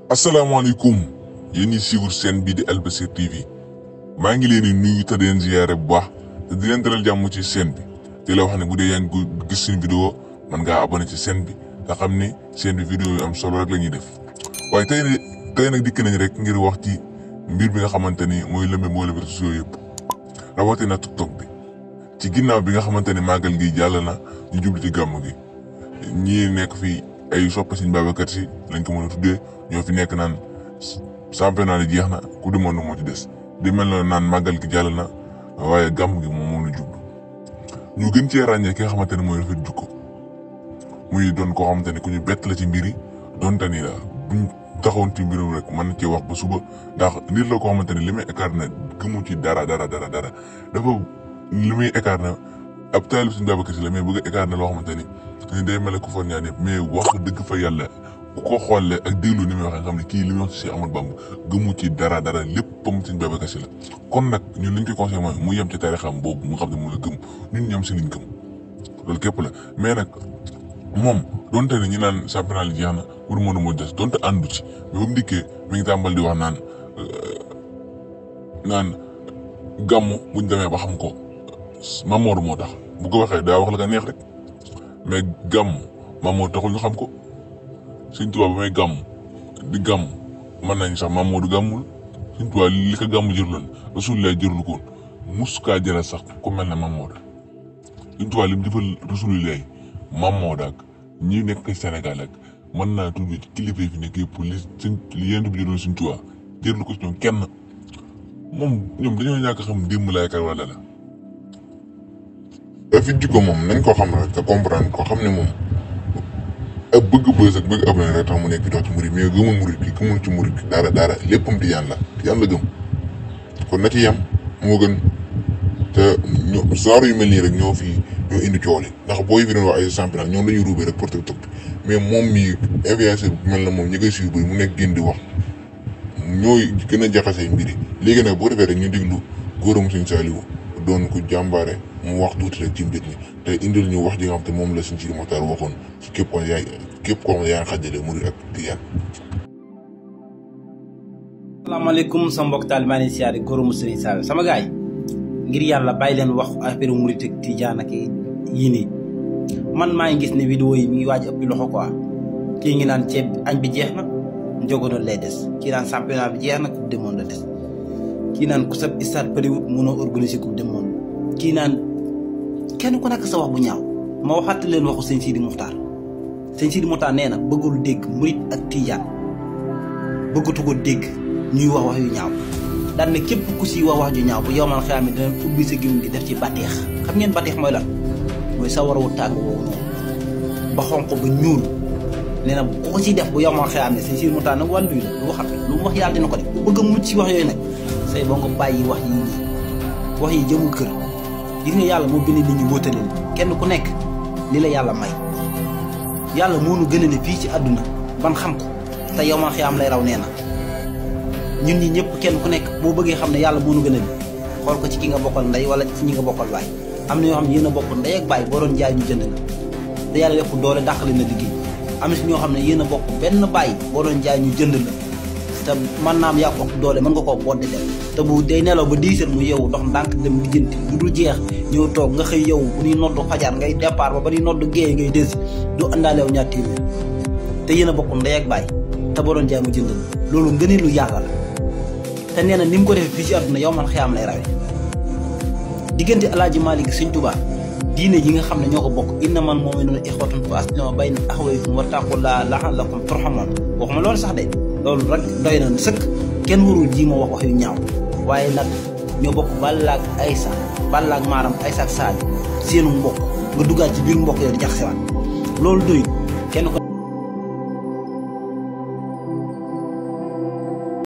asalaamaaleykum yéen ñi siiwul seen bii di Albasir TV maa ngi leen di nuyu te di leen ziyaare bu baax te di leen dalal jàmm ci seen bi di la wax ne bu dee yaa ngi gis suñu vidéo mën ngaa abonné ci seen bi te xam ne seen bi vidéo yu am solo rek la ñuy def waaye tey nag dikk nañ rek ngir wax ci mbir bi nga xamante ni mooy lëmbe mboolem réseaux sociaux yëpp rawatina TikTok bi ci ginnaaw bi nga xamante ni màggal gi jàll na ñu jublu ci gàmm gi ñii nekk fii ay soppe Sëñ Babacar Si lañ ko mën a tuddee ñoo fi nekk naan championnat yi jeex na ku du monde moo ci des di mel na naan màggal gi jàll na waaye gàmm gi moom la jublu ñu gën cee ràññee ki nga xamante ne mooy Rafet Jukko muy doon koo xamante ne ku ñu bett la ci mbir yi donte ni la buñ taxawoon ci mbirum rek mën na cee wax ba suba ndax nit la koo xamante ne li muy écart na gëmu ci dara dafa li muy écart na ab taalibe Sëñ Babacar Si la mais bëgg a écart na loo xamante ni day mel ne ku fa ñaan yëpp mais wax dëgg fa yàlla ku ko xoolee ak déglu ni muy waxee nga xam ne kii li muy wax ci Cheikh Ahmadou Bamba gëmu ci dara léppam Sëñ Babacar Si la kon nag ñun liñ koy conseillé mooy mu yem ci tarixam boobu mu xam ne mu la gëm ñun ñoom si liñ gëm loolu képp la mais nag moom donte ne ñu naan championnat li jeex na pour mënu moo des donte àndu ci mais ba mu dikkee mi ngi tàmbal di wax naan gàmmu buñ demee ba xam ko Mamour moo tax bu ko waxee daa wax la nga neex rek mais gàmm Mamour taxul ñu xam ko Sëñ Tuubaa ba may gàmm di gàmm mën nañ sax Mamour du gàmmul Sëñ Tuubaa li ko gàmm jërloon Rasulullah jërlu ko woon mus kaa jëral sax ku mel ne Mamour Sëñ Tuubaa li mu defal Rasulullah Mamour ak ñi nekk Sénégal ak mën naa tudd ci kilifa yi fi nekk yëpp li yéen bi jëloon Sëñ Tuubaa jërlu ko ci ñoom kenn moom ñoom dañoo ñàkk xam démb laa yaakaar wala la. Rafet Jukko moom nañ ko xam rek te comprendre ko xam ne moom ak bëgg bës ak bëgg abonné rek tax mu nekk di dox ci murid mais gëmul murid bi gëmul ci murid bi dara léppam Tijaan la gëm kon na ci yem moo gën te genre yu mel nii rek ñoo indi coow li ndax boo yi fi doon wax ay championnat ñoom la ñuy ruubee rek pour TikTok mais moom mii influenceur bu mel na moom ñi koy suivre bëri mu nekk gën di wax ñooy gën a jaxasee mbir yi léegi nag boo defee rek ñu déglu góoram Sëñ Saaliwu doon ko jàmbaare mu wax tuuti rek ci mbir mi te indil ñu wax ji nga xam te moom la Sëñ Sidi Moxtaar waxoon ci képp koo xam ne yaa ngi xajale murid ak tijaan. asalaamaaleykum sa mbokk taal maa ngi siyaare góoramu Sëriñ Saaliw sama gaay ngir yàlla bàyyi leen wax affaire murid ak tijaan ak yii nii man maa ngi gis ne vidéo yi mi ngi waaj ëpp loxo quoi kii ngi naan ceeb añ bi jeex na njogoon lay des kii naan championnat bi jeex na coupe du monde la des kii naan ku sab stade përiwut mënoo organiser coupe du monde kii naan kenn ku nekk sa wax bu ñaaw ma waxaat leen waxu Sëñ Sidi Moxtaar Sëñ Sidi Moxtaar nee na bëggul dégg murit ak tijaan bëggatu ko dégg ñuy wax yu ñaaw daan ne képp ku si wax ju ñaaw bu yow man xeam dina ubbi sa gémmiñ gi def ci bateex xam ngeen bateex mooy lan mooy sa warawu tàng woowu noonu ba xonq ba ñuul nee na ku ko ciy def bu yow man xeam ne Sëñ Sidi Moxtaar nag wàllu la lu waxat lu mu wax yàlla dina ko def bu bëgg a mucc si wax yooyu nag say boo nga bàyyi wax yi jëmul kër gis nga yàlla moo bind nit ñi wóotale kenn ku nekk li la yàlla may yàlla moo nu gënale fii ci àdduna ban xam ko te yow man xiyaam lay raw nee na ñun ñi ñëpp kenn ku nekk boo bëggee xam ne yàlla moo nu gënale xool ko ci ki nga bokkal ndey wala ci ñi nga bokkal baay am na ñoo xam ne yéen a bokk ndey ak baay boo doon jaay ñu jënd la te yàlla yëpp doole dàqale na liggéey am na si ñoo xam ne yéen a bokk benn baay boo doon jaay ñu jënd la te man naam yaa ko doole mën nga koo boddi dem te bu day nelaw ba 10 heures mu yow dox ndànk dem lijjanti bu dul jeex ñëw toog nga xëy yow bu ñuy noddu fajar ngay départ ba ñuy noddu géey ngay desi du àndaaleew ñaar téeméer te yéen a bokkum ndey ak baay te boo doon jaay mu jënd la loolu ngënee lu yàlla la te nee na ni mu ko defee fii ci àdduna yow man xiyaam lay rawe diggante Alaaji Maalik Sëñ Tuubaa diine yi nga xam ne ñoo ko bokk innamal mu'minuuna ixwatun fa aslimu bayna axawaykum wattaqullaaha la'allakum turhamuun waxuma loolu sax de loolu rek doy na sëkk kenn warul ji ma wax yu ñaaw waaye nag ñoo bokk Balla ak Aysa Balla ak Maaram Aysa ak Sadio seenu mbokk nga duggaat ci biir mbokk yow di jaxasewaat loolu doy kenn ko